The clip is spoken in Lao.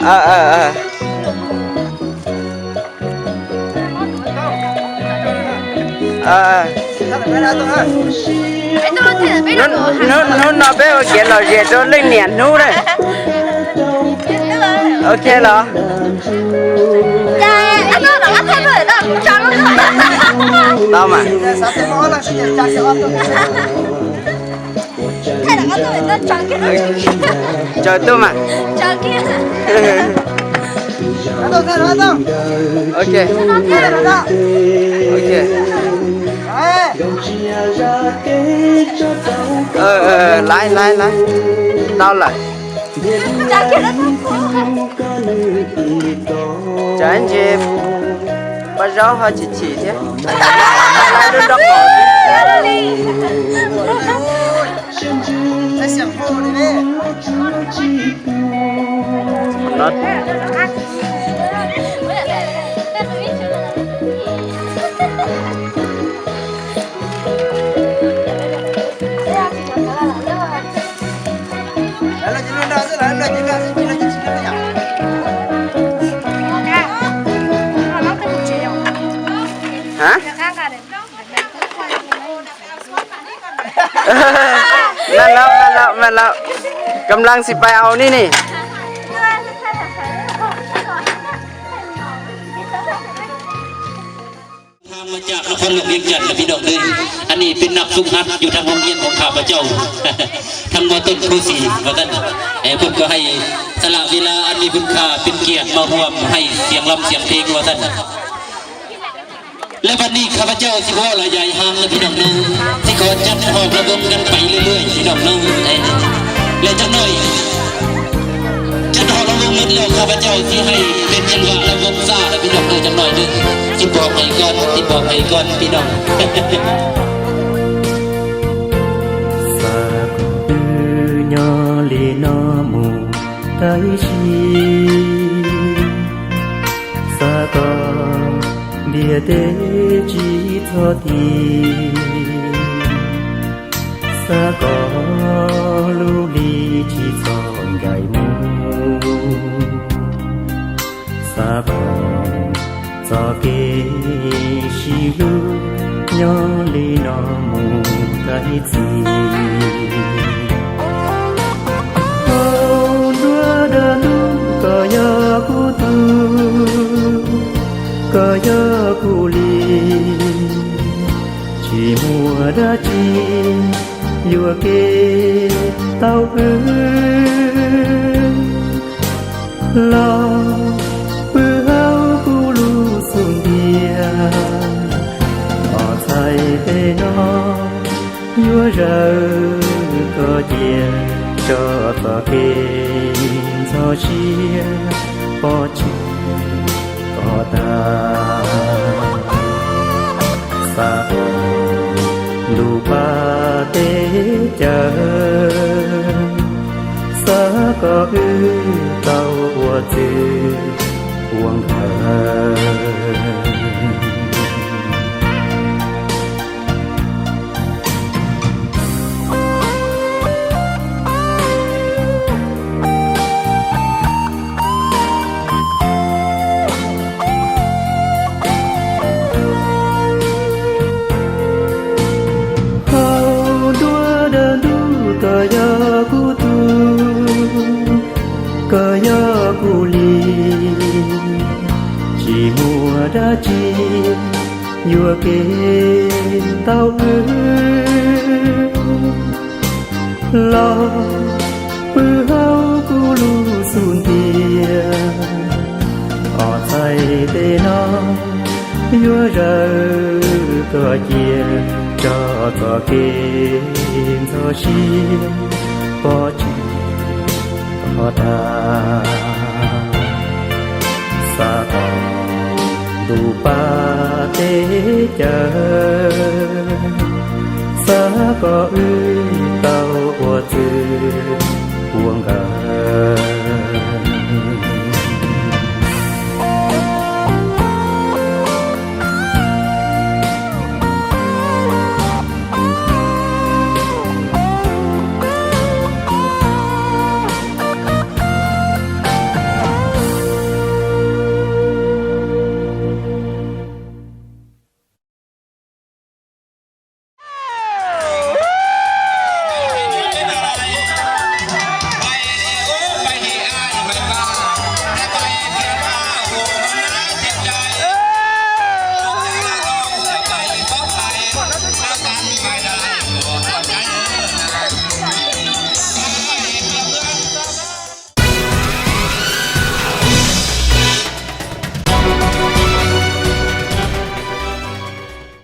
ເອີ ເອີ ເອີ ເອີ ເອີ ໜູ ໜູ ໜູ ນ້ອງເປ້ ໂອເຄ ລາວເຮັດໂດນເລື່ອງນຽນໜູເດີ ໂອເຄລະ ຕາມມາ. ເຈົ້າຕູ້ມາ ໂອເຄ ໂອເຄ ເອີ ເອີ ຫຼາຍ ຫຼາຍ ຫຼາຍ ເຕົ້າຫຼາຍ ຈານເຈັບ ປະເຈົ້າເຮົາຊິຂີ່ເທ ຮະ? ແມ່ນແລ້ວ ແມ່ນແລ້ວ ແມ່ນແລ້ວ ກຳລັງຊິໄປເອົານີ້ນີ້. ທາງມາຈາກນະຄອນຫຼວງວຽງຈັນນະພີ່ນ້ອງເອີຍ, ອັນນີ້ເປັນນັກຝຶກຫັດຢູ່ທາງໂຮງຮຽນຂອງຂ້າພະເຈົ້າ ທັງ ມ.ຕົ້ນ ໂຄສີ ວ່າຊັ້ນ. ເພິ່ນກໍໃຫ້ສະຫຼະເວລາອັນມີຄຸນຄ່າເປັນກຽດມາຮ່ວມໃຫ້ສຽງລຳສຽງເພງວ່າຊັ້ນ. ແລະ ບັດນີ້ຂ້າພະເຈົ້າຊິບໍ່ຫຼາຍຢາຍຫ່າງນະພີ່ນ້ອງເນາະ, ຊິຂໍຈັດຮອບລຳວົງກັນໄປເລື້ອຍໆ ພີ່ນ້ອງເນາະ. ແລະ ຈັກໜ້ອຍ ຈັດຮອບລຳວົງໝົດແລ້ວ ຂ້າພະເຈົ້າຊິໃຫ້ເປັນຈັງຫວະລຳວົງຊ້ານະພີ່ນ້ອງເອີຍ ຈັກໜ້ອຍໜຶ່ງ ຊິບອກໃຫ້ກ່ອນ ຊິບອກໃຫ້ກ່ອນພີ່ນ້ອງ. ສາກອບຍໍລີນອໝູໄຕຊີ ສາກອບຽເຕຈີຊໍຕີ ສາກອບລູລີຈີຊອນໄດມູ ສາກອບ ຊໍເກຊີລູຍອລີນອໝູໄຕຊີ ໂອນດວດາດູກະຍາກູຕູ ກະຍາກູລີ ຈີມົວດາຈີ ຍົວເກເຕົ້າເອີ ລໍປືເຮົາກູລູສູນເດຍ ອໍໄຊເຕນອ ຍົວເຣີກໍເຈຍ ຈອຕອເກນຊໍເຊຍ ປໍຈີ ກໍຕາ ສາກອນດູປາເຕຈາ ສາກອບອືເຕົ້າອວດຈື່ ຫວງເດີ. ເຮົາດົວດານດູກະຍາກູຕູ ກະຍາກູລີ ຈີມົວດາຈີ ຍົວເກເຕົ້າອື ລໍ ປືເຮົາກູລູສູນເຕຍ ອໍໄຊເຕນອ ຍົວເຣີກໍເຈຍ ຈອຈອເກນຊໍເຊຍ ປໍຈີ ກໍຕາ ສາກອນດູປາເຕຈາ ສາກອບອືເຕົ້າອວດຈື່ ຫວງເດີ.